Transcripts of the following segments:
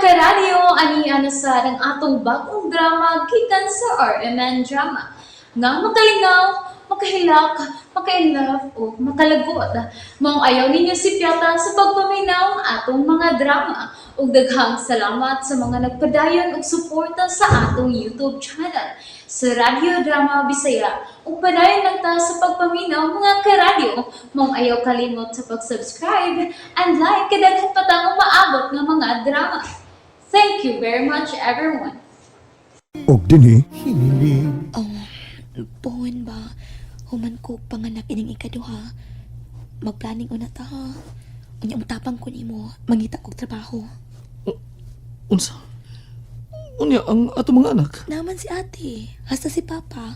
Karadyo, ani na sa ang atong bagong drama gikan sa RMN Drama. Nga makalingaw, makahilak, maka-inlove o makalagot. Maong ayaw ninyo sipyata sa pagpaminaw ang atong mga drama. Ug daghang salamat sa mga nagpadayon og suporta sa atong YouTube channel sa Radyo Drama Bisaya. Ug padayon lang ta sa pagpaminaw, mga karadyo. Maong ayaw kalimot sa pag-subscribe and like kay daghan pa tang umaabot nga mga drama. Thank you very much, everyone. Og dinhi Oh, pohon ba? Human ko panganak ining ikaduha. Magplaning una ta ha. Unya mutapang ko nimo, mangita kog trabaho. Unsa? Unya ang ato mga anak. Naman si ate, hasta si papa.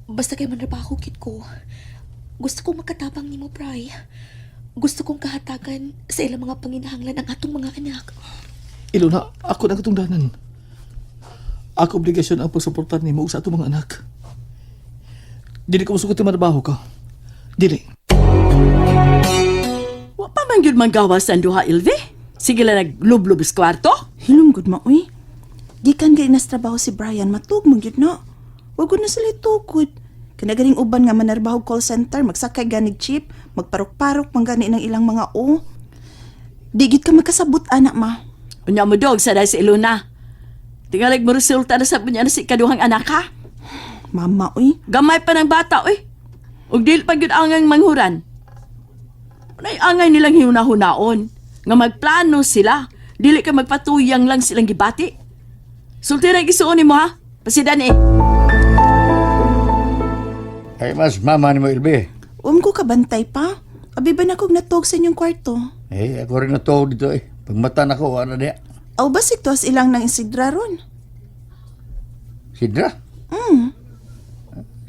Basta kay manrabaho kit ko. Gusto kong makatapang nimo, Pray. Gusto kong kahatagan sa ilang mga panginahanglan ang atong mga anak. Ilona, ako na katungdanan. Ako obligasyon ang pagsuportar nimo ug sa ato mga anak. Dili ko musugot trabaho ka. Dili. Wa pa man gyud manggawas ang duha, Ilve. Sige lang naglublob sa kwarto. Hilom gud ma uy. Gikan gay nas trabaho si Brian matug man gyud no. Wa gud na sila tukod. Kana ganing uban nga manarbaho call center, magsakay ganig jeep, magparok-parok man gani ng ilang mga o. Di gid ka makasabot ana ma. Unya mo dog sa si Ilona. Tingalig mo resulta na sa niya na si kaduhang anak ha. Mama uy. Gamay pa ng bata, uy. Ug dili pa gyud angang manghuran. Unay angay nilang hinunahunaon nga magplano sila. Dili ka magpatuyang lang silang gibati. Sulti ra gisuon nimo ha. Pasidan eh. Ay, mas mama ni mo, Ilbe. Ko kabantay pa. Abi ba na kog natog sa inyong kwarto? Eh, ako rin natuog dito eh. Pagmata na ko, ano niya? Aw basig tuas ilang nang isidra ron. Sidra?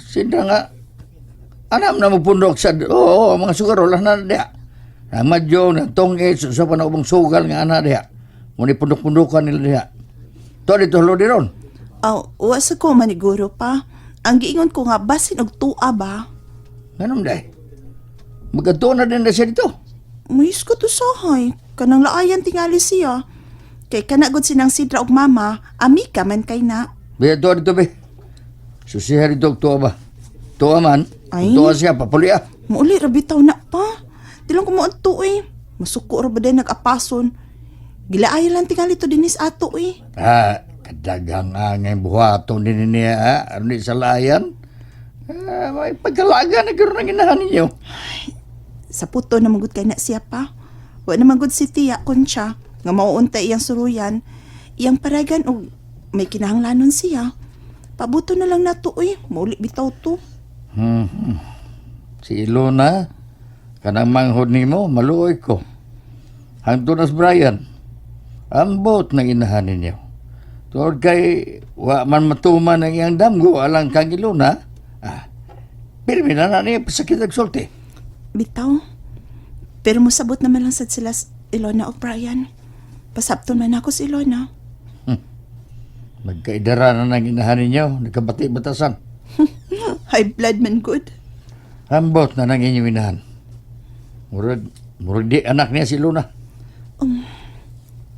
Sidra nga. Anam na mapundok sa... Oo, mga sugarol na niya. Na madyo, na tongit, sa pa na ubang sugal nga ana diha. Muni pundok-pundukan nila diha. To dito halo di ron. Aw, wa sa ko maniguro pa. Ang giingon ko nga basin og tuwa ba. Ganun day. Magkatuon na din na siya dito. Mayus ko to sahay. Kanang laayan tingali siya. Kay kana gud sinang sidra og mama, amika man kay na. Biya to dito be. Susiha dito tuwa ba? Tuwa man. Ay. Tuwa siya, papuli ah. Muuli ra bitaw na pa. Di lang ko moadto eh. Masuko ra ba din nag-apason. Gilaayan lang tingali to dinis ato eh. Ah, kadagang angay buhaton din niya, ah. Ano ni sa layan? Ah, may pagkalaga na gano'n ang ginahan ninyo. Sa puto na magud kay na siya pa. Wa na magud si Tia Concha nga mauunta iyang suruyan. Iyang paragan og may kinahanglanon siya. Pabuto na lang nato eh. Mauli bitaw to. Si Ilona, kanang manghod nimo, maluoy ko. Hangtod na si Brian, ambot ng inahan ninyo. Tungod kay, wa man matuman ang iyang damgo alang kang Ilona, ah, pirmi na na niya pasakit ang sulti. Bitaw. Pero mosabot naman lang sad sila Ilona o Brian. Pasabton man ako si Ilona. Magkaidara na ng inahan ninyo, nagkabati batasan. High blood man good. Ambot na ng inyong inahan. Murag, murag di anak niya si Luna.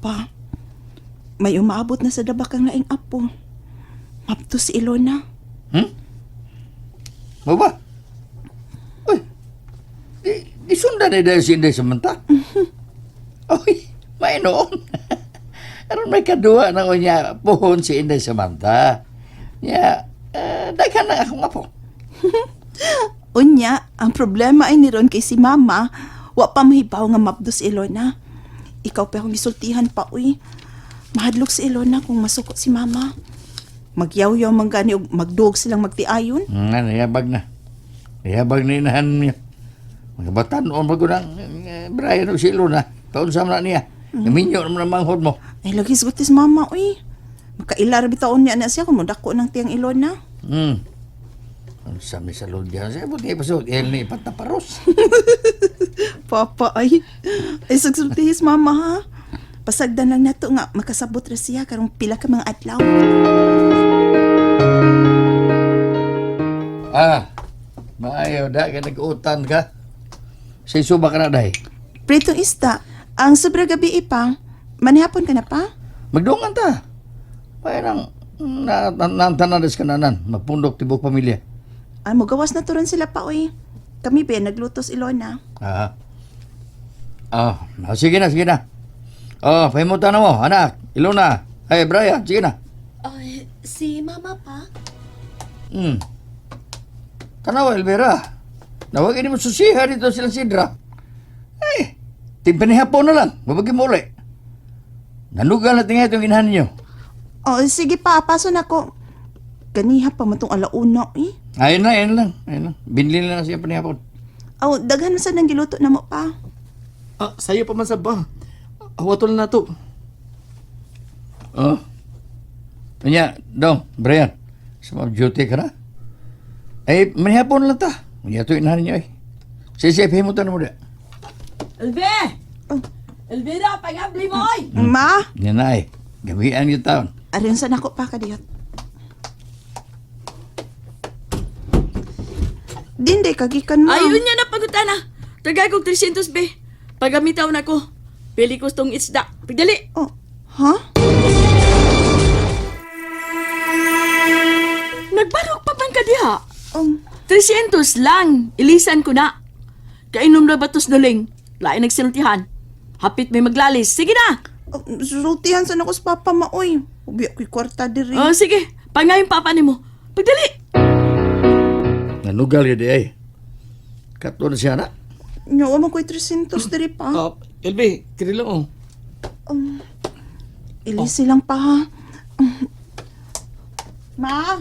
Pa, may umaabot na sa dabak ang laing apo. Mapto si Ilona. Mo ba? Uy, di, di sundan ni dahil si Inday Samantha. Uy, may noon. Aron may kaduwa na ko niya, puhon si Inday Samantha. Niya, daghan na akong apo. Unya, ang problema ay ni Ron kay si Mama, wa pa mahibaw nga mapdo si Ilona. Ikaw pa akong gisultihan pa, uy. Mahadlok si Ilona kung masuko si Mama. Magyaw-yaw man gani og magduog silang magtiayon. Nga, niyabag na. Niyabag na inahan niya. Mga batanon pa ko ng Brian o si Luna. Taon sa na niya. Naminyo naman ang manghod mo. Ay, lagi sugot si Mama, uy. Makaila ra bitaon niya na siya kung mudako ng tiyang Ilona. Ang sami sa lod yan. Siya, buti pa sa el ni pataparos. Papa, ay. Ay, sagsultihis, Mama, ha? Pasagdan lang nato nga, makasabot ra siya karong pila ka mga adlaw. Ah, maayo da ka nag-utan ka. Sa isuba ka na dahi. Pritong isda, ang sobra gabi pa, Manihapon ka na pa? Magdungan ta. Parang na, na, na, kananan. Magpundok tibok pamilya. Ay, mugawas na turon sila pa, oy. Kami ba, naglutos Ilona. Ah. Ah, ah, sige na, sige na. Oh, pahimutan na mo, anak. Ilona. Ay, Brian, sige na. Ay, si Mama pa? Tanawa, Elvira. Nawagin mo susiha dito silang sidra. Ay, timpanihapon na lang. Mabagi mo uli. Nanugal na tingay itong inahan ninyo. Oh, sige pa, paso na ko. Ganiha pa matong alauna, eh. Ayun lang, ayun lang. Ayun lang. Binili na lang siya panihapon. Aw, daghan man sa nang giluto na mo pa. Ah, sayo pa man sa ba. Awaton na to. Oh. Unya, dong, Brian. Sa mga duty ka na. Ay, manihapon lang ta. Unya ito inahan ninyo eh. Sige, sige, pahimutan na mo di. Elve! Oh. Elvira, pangabli mo oy! Ma, Yan na eh. Gabihan yung taon. arin sa nako pa kadiyot. Dinde kagikan ma. Ayun niya na pagutana. Tagay kog 300 be. Pagamitaw na ko. Pili ko tong isda. Pagdali. Oh, ha? Nagbarok pa man ka diha. 300 lang. Ilisan ko na. Kainom na batos nuling. Lain nagsiltihan. Hapit may maglalis. Sige na. Oh, sultihan sa nako sa papa ma oy. Ubi ako'y kwarta diri. Oh, sige. Pangayon papa nimo. Pagdali. Nanugal yun di ay. Kato na siya na. Nya wa man ko'y 300 diri pa. Ah, LB, kiri lang oh. Ilisi lang pa ha. Ma.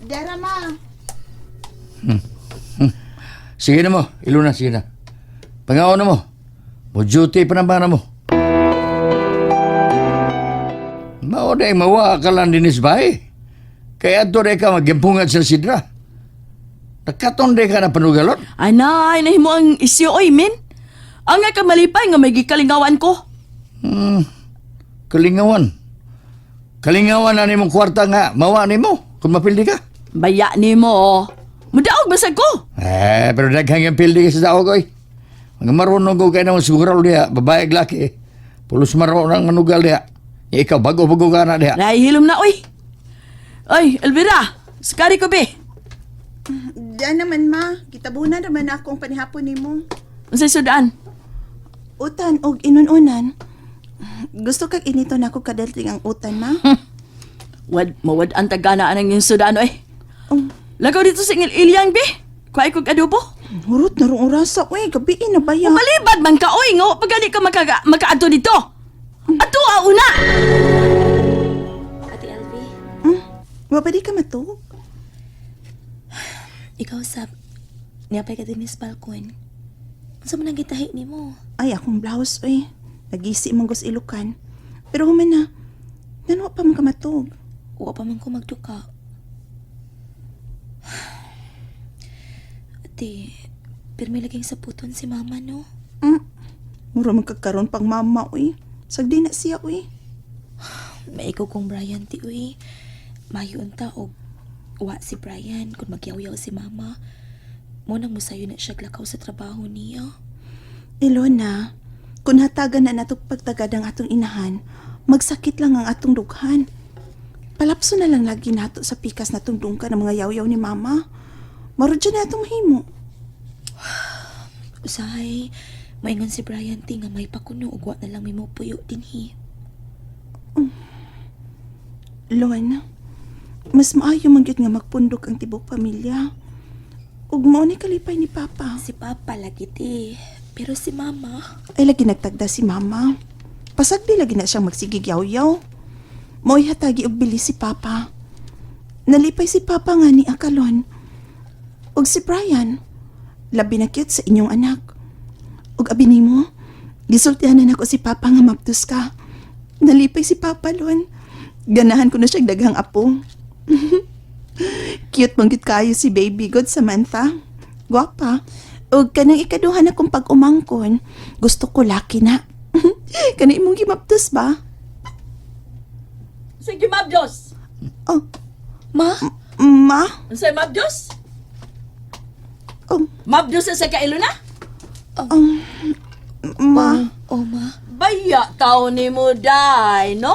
Dera ma. Sige na mo, Ilona, sige na. Pangaon na mo. Mo duty pa na mo. Mao na mawa ka lang dinis bay. Kaya ato na ka magyampungan sa sidra. Nakaton di ka na panugalon. Anay, nahimo ang isyo oy, min. Ang nga kamalipay nga may gikalingawan ko. Kalingawan. Kalingawan na nimong kwarta nga, mawa nimo kung mapildi ka. Baya nimo. Oh. Mudaog basag ko. Eh, pero daghang yung pildi ka sa daog, oy. Mga marunong ko kayo ng siguro diha, babae ug laki. Pulos marunong ang manugal diha. Ikaw, bago-bago ka na diha. Nahihilom na oy. Oy, Elvira, sakari ko be. Diyan naman ma, gitabunan naman ako ang panihapon nimo. Unsay sudaan? Utan og inununan. Gusto kag inito na ako kadalting ang utan ma. Wad mawad ang tagana anang yung sudaan oy. Oh, Lagaw dito sa ingil ilyang be. Kuhay kog adobo. hurot na rong orasa oy, gabi na baya. Malibad man ka oy, nga wa pa gani ka makaga, makaadto dito. Ato a una. Ate LV, Wa pa di ka matug? ikaw sab, niapay ka din sa balkon. Unsa man ang gitahi nimo? Ay, akong blouse oy. Nagisi man gos ilukan. Pero human na. Nanwa pa man ka matug. Wa pa man ko magduka. Ate, pirmi laging sa puton si mama, no? Mura man kagkaron pang mama oy. Sagdi na siya oy. Maigo kong Brian ti uy. Mayo unta og wa si Brian kung magyaw-yaw si mama. Mo nang musayo na siya glakaw sa trabaho niya. Ilona, kung hatagan na natog pagtagad ang atong inahan, magsakit lang ang atong dughan. Palapso na lang lagi nato sa pikas natong dungka ng mga yaw-yaw ni mama. Marudyo na atong mahimo. Usahay, maingon si Brian ti nga may pakuno ug wa na lang may puyo dinhi. Lon, mas maayo man gyud nga magpundok ang tibok pamilya. Ug mao ni kalipay ni Papa. Si Papa lagi ti, pero si Mama, Ay lagi nagtagda si Mama. Pasagdi lagi na siyang magsigig yaw-yaw. Mo'y hatagi og bilis si Papa. Nalipay si Papa nga ni Akalon. Og si Brian, labi na cute sa inyong anak. Og abi nimo, gisultihan na nako si Papa nga maptus ka. Nalipay si Papa lon. Ganahan ko na siya daghang apo. Cute man gid kayo si baby good Samantha. Gwapa. Og kanang ikaduha na kong pag-umangkon, gusto ko laki na. Kanang imong gimaptos ba? Sige, Mabdos. Oh, Ma, ma? Unsay Mabdos? Oh, Mabdos sa kailo na? ma. oh ma. Baya tao ni mo, day, no?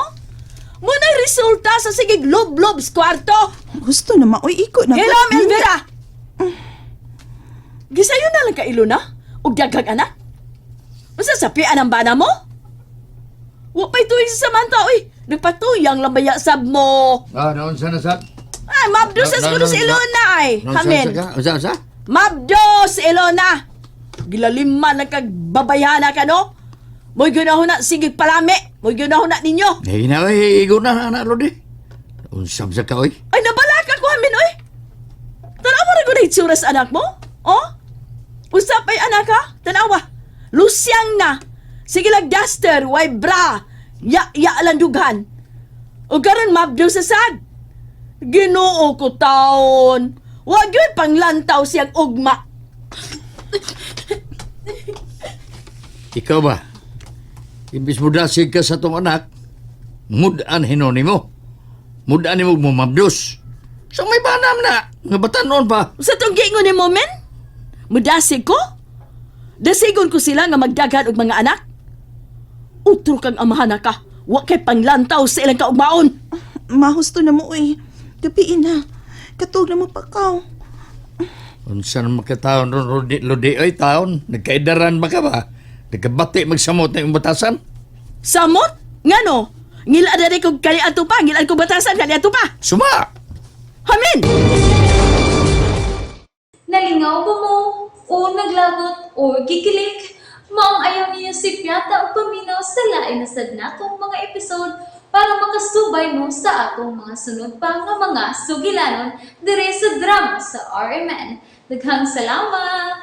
Muna resulta sa sige lublob sa kwarto. Gusto na maoy iko na. Hilom, Elvira! Gisayo na lang ka Ilona? Ug daghang anak? Unsa sapian ang bana mo? Wa pa'y tuig sa Samantha, oy. Nagpatuyang lang baya sab mo. Ah, naon sa na sab? Ay, mabdo sa siguro si Ilona, ay. Hamin. Unsa unsa? Mabdo si Ilona. Gilaliman na kag babayhana ka, no? Mo'y ginahuna, sige palami. Mo'y ginahuna ninyo. Eh, na oy, igo na na Lodi. Unsa sa ka oy? Ay, nabalaka ko, Hamin, oy. Tanawa na ko na itsura sa anak mo? Oh? Usap ay anak ha? Tanawa. Lusyang na. Sige lang, duster, way bra. Ya, ya lang dughan. O karon mabdo sa sad. Ginoo ko taon. Wag yun panglantaw siyang ugma. Ikaw ba? Imbis mo dasig ka sa tong anak, mudaan hinoni mo. Mudaan nimo mo mabdos. So may banam na, nga batanon pa. Sa tong giingon ni mo, men? Mudasig ko? Dasigon ko sila nga magdaghan og mga anak? Utro kang amahan na ka. Wa kay panglantaw sa ilang kaugmaon. Mahusto na mo oy. Gabiin na. Katog na mo pakaw. Unsa na makataon ron Lodi, Lodi oy taon, nagkaidaran ba ka ba? Nagkabati magsamot na imong batasan? Samot? Ngano? Ngila na rin kong kalian pa. Ngilaan ko batasan, kalian pa. Suma! Hamin! Nalingaw ba mo? O naglagot o gikilig? Maong ayaw niyo si Piata o paminaw sa lain na sad natong mga episode para makasubay mo sa atong mga sunod pa nga mga sugilanon dire sa drama sa RMN. Daghang salamat!